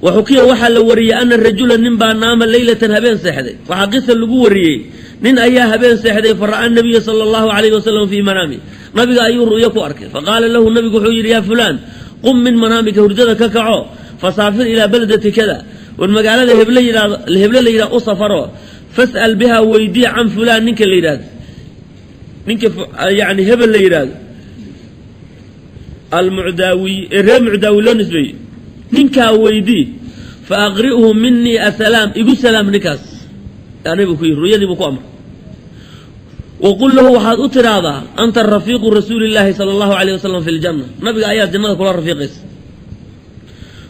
Waxukiya, waxaa la wariyey, ana rajula, nin baa, naama leylatan, habeen seexday. Waxaa qisa lagu wariyey, nin ayaa habeen seexday. Fara'a nabiya sala allahu alayhi wasalam fii manaami, nabiga ayuu ru'yo ku arkay. Faqaala lahu, nabigu wuxuu yidhi: "Yaa fulaan, qum min manaamika, hurdada ka kaco, fasaafir ilaa beldati kada, war magaalada heble yidhahdo, heble la yidhahdo u safaro, fas'al biha, weydii, can fulaan, ninka la yidhahdo, ninka yani hebel la yidhaahdo, almucdaawiy, ee reer mucdaawi loo nisbeeyey, ninkaa weydii, fa aqri'hu minii asalaam, igu salaam ninkaas." Anigu ku yidhi, ruyadii buu ku amray. Waqul lahu, waxaad u tiraahdaa: "Anta rafiiqu rasuuli llaahi sala allahu alayh wasalam fi ljanna, nabiga ayaa jannada kula rafiiqaysa."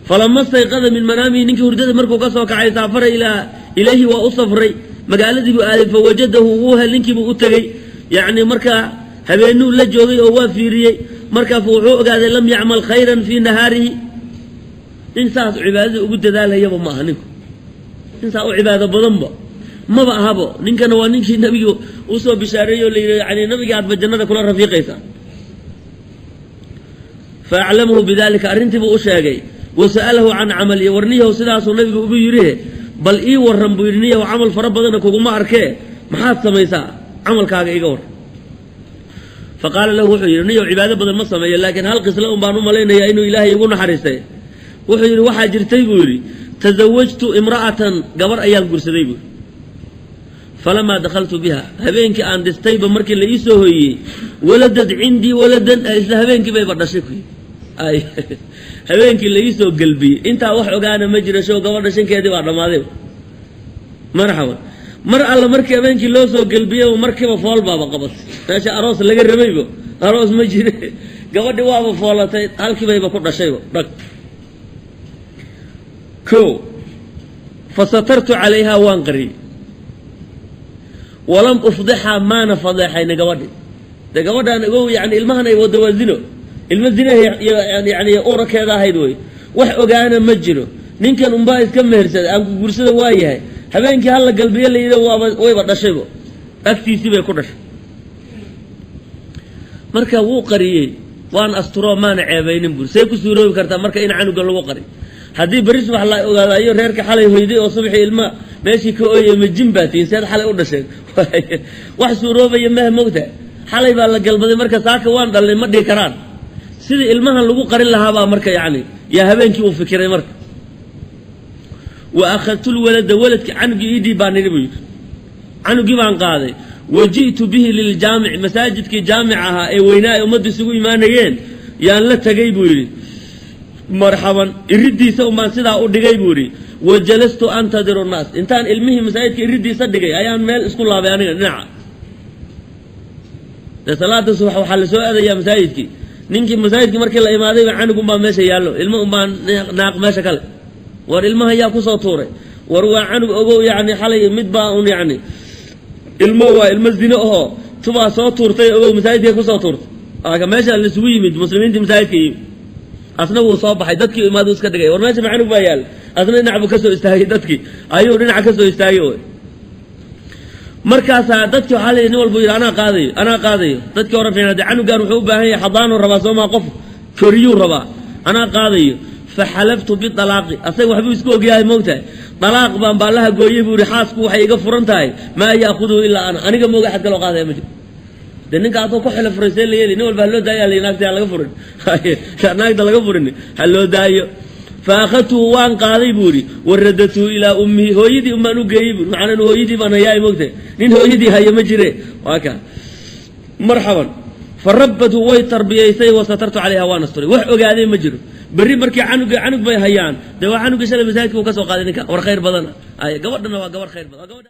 Falama stayqada min manaamihi, ninkii hurdada markuu ka soo kacay, saafara ilaa ilayhi, waa u safray, magaaladii buu aaday. Fawajadahu, wuu hel, ninkiibuu u tegey. Yacni markaa habeenuu la joogay oo waa fiiriyey. Markaa wuxuu ogaaday lam yacmal khayran fii nahaarihi, nin saas cibaadada ugu dadaalayaba ma aha ninku, nin saa u cibaado badanba maba ahabo. Ninkana waa ninkii nabigu usoo bishaareeyey oo la yidhi, yani nabigii aadba jannada kula rafiiqaysaa. Fa aclamahu bidalika, arrintiibuu u sheegay. Wa sa'alahu can camali, war niyahow, sidaasuu nabigu ugu yidhi, bal ii warran buu yidhi. Niyahow, camal fara badanna kuguma arkee, maxaad samaysaa? Camalkaaga iga war. Fa qaala lahu, wuxuu yidhi: "Niyahow, cibaado badan ma sameeyo, laakiin hal qisla un baan u malaynayaa inuu Ilaahay igu naxariistay." Wuxuu yidhi: "Waxaa jirtay," buu yidhi, "tasawajtu imra'atan, gabar ayaan guursaday," buu yidhi. "Falamaa dakhaltu biha, habeenkii aan dhistayba, markii la ii soo hoyiyey, waladad cindii waladan, isla habeenkii bayba dhashay." Ku ay habeenkii la ii soo gelbiyey, intaa wax ogaana ma jira, show gabadha shankeedii baa dhammaaday. Marxaban, mar alla markii habeenkii loo soo gelbiyey, markiiba fool baaba qabatay. Meesha aroos laga rabaybo aroos ma jire, gabadhi waaba foolatay, halkii bayba ku dhashayba dhag ko. "Fa satartu calayhaa, waan qariyey. Walam ufdixaa, maana fadeexayna gabadhi." Dee gabadhaan ogow, yani ilmahan ay wado waa zino, ilmo zina yani urakeeda ahayd wey. Wax ogaana ma jiro, ninkan unbaa iska mehersaday, aan ku guursada waa yahay. Habeenkii hala galbiye la yidhi, waaba wayba dhashaybo, agtiisii bay ku dhashay. Marka wuu qariyey, waan asturoo maana ceebaynin buur. See ku suuroobi kartaa marka in canuga lagu qari? Haddii berri subax la ogaadayo reerka xalay hoyday oo subaxii ilma meeshii ka ooyay, ma jin baa tihin? Seed xalay u dhasheen? Wax suuroobaya maha, mogta xalay baa la galbaday, marka saaka waan dhalnay ma dhihi karaan. Sidii ilmahan lagu qarin lahaabaa marka yacni yaa habeenkii uu fikiray. Marka "wa akhadtu lwalada, waladki, canugii ii dhiib baan nidhi," buu yidhi. "Canugii baan qaaday. Wa ji'tu bihi liljaamic, masaajidkii jaamic ahaa ee weynaa ee ummaddu isugu imaanayeen yaan la tegay," buu yidhi. "Marxaban, iriddiisa unbaan sidaa u dhigay," buu yidhi. "Wa jalastu antadiru nnaas, intaan ilmihii masaajidka iriddiisa dhigay ayaan meel isku laabay aniga dhinaca." Dee salaada subax waxaa la soo aadayaa masaajidkii. Ninkii masaajidkii markii la imaadayba canug unbaa meesha yaallo, ilmo unbaa naaq meesha kale. War ilmaha yaa kusoo tuuray? War waa canug ogow, yacni xalay mid baa un, yacni ilmo waa ilmo zino ahoo tubaa soo tuurtay, ogow, masaajidkay kusoo tuurtay. Aka meesha laisugu yimid, muslimiintii masaajidka yimid, asna wuu soo baxay, dadkii imaadu iska dhigay. War meesha ma canug baa yaalla? Asna dhinac buu kasoo istaagay, dadkii ayuu dhinaca kasoo istaagay. Markaasaa dadkii waxaa la nin walbu yidhi: "Anaa qaadayo, anaa qaadayo." Dadkii hore fiicnaa dee, canugan wuxuu u baahan yahay xadaanuu rabaa, soo maa? Qof koriyuu rabaa. "Anaa qaadayo." "Fa xalaftu bidalaaqi," asaga waxbuu isku ogyahay, moogtahay. "Dalaaq baan baallaha gooyey," buu yihi. "Xaasku waxay iga furan tahay, maa yaakuduhu ilaa ana, aniga mooga axad kaloo qaadaya ma jiro." Dee ninka adoo ku xilo furay see la yeeli? Nin walba ha loo daayo, naagta ha laga furin, naagta laga furin, ha loo daayo. "Fa akhadtuhu, waan qaaday," buu yidhi. "Wa radadtuhu ilaa ummihi, hooyadii unbaan u geeyey," bui. Macnaa inu hooyadii baan hayaa, moogtahay, nin hooyadii haya ma jire. Waa ka marxaban. "Fa rabbathu, way tarbiyaysay. Wa satartu calayha, waan asturay. Wax ogaaday ma jiro. Berri markii canuga canug bay hayaan, dee waa canugii shalay masaajidka uu ka soo qaaday ninka. War khayr badana ay gabadhana, waa gabar khayr badan.